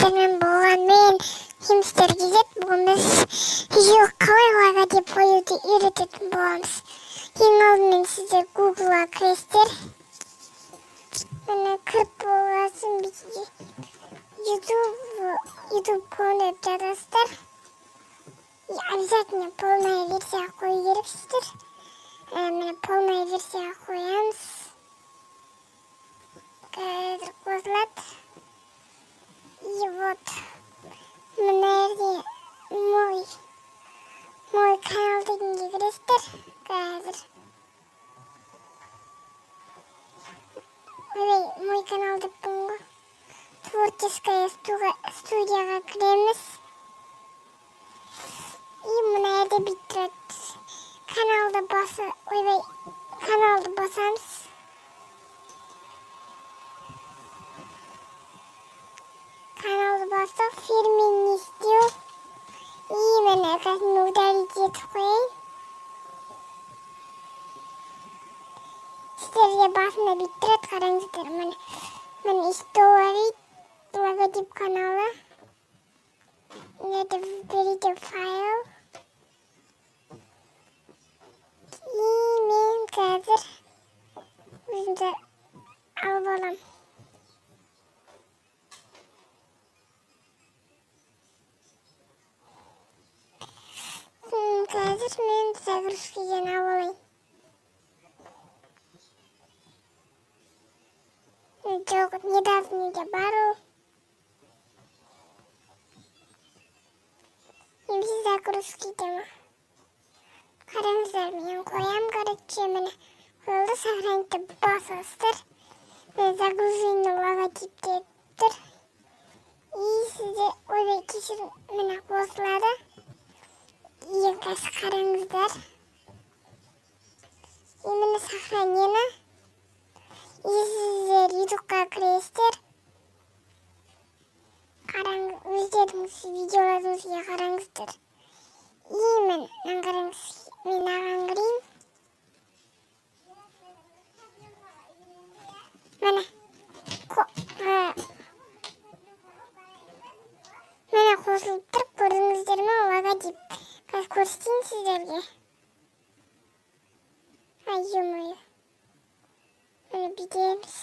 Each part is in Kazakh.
Сіздермен болған мен, Химстер Кз. Бүгін біз видео қалай логотип қоюды үйрететін боламыз. Ең алдымен сіздер Google'a кіресіздер. Міне, кіріп болғасын YouTube.com деп жазасыздар. И обязательно полная версия қою керексіздер. Міне, полная версия қоямыз. Қазір қосылады. И вот мына жерде мой канал дегенге кіресіздер. Қазір, ойбай, мой канал деппін ғой. Творческая студияға кіреміз. И мына жерде бүйтіп тұрады. Каналды басы, ойбай, каналды басамыз. Каналды бастық, фирменный стиль. И міне, қазір мен удалить етіп қояйын. Сіздерде басында бүйтіп тұрады, қараңыздар. Міне, міне, история, логотип канала. Мына жерде выберите файл. И мен қазір өзімді алып аламын. Қазір мен загрузкиден алып алайын. Жоқ, недавнийде бар ол. Немесе загрузкиде ма? Қараңыздар, мен қоям, короче, міне, қойылды, сохранить басасыздар. Міне, загруженный логотип деп тұр. И сізде, ойбай, кешірім, міне, қосылады. И қазір қараңыздар. И міне, сохранено. И сіздер ютубқа кіресіздер. Қараңыз, өздеріңіз видеоларыңызға қараңыздар. И міне, мынаны қараңыз, мен мынаған кірейін. Міне, міне, қосылып тұр, көрдіңіздер ме логотип? Қазір көрсетейін сіздерге. Ай, ё-моё. Міне, бүйтеміз.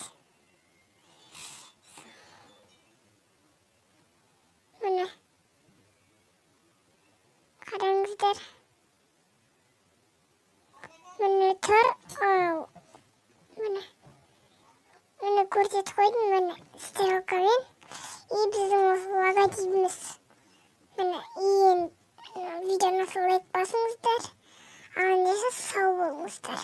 Міне. Қараңыздар. Міне тұр. Ау. Міне. Міне, көрсетіп қойдым, міне, стрелкамен. И біздің осы логотипіміз. Міне, и видеоны лайк басыңыздар. Ал ендеше сау болыңыздар.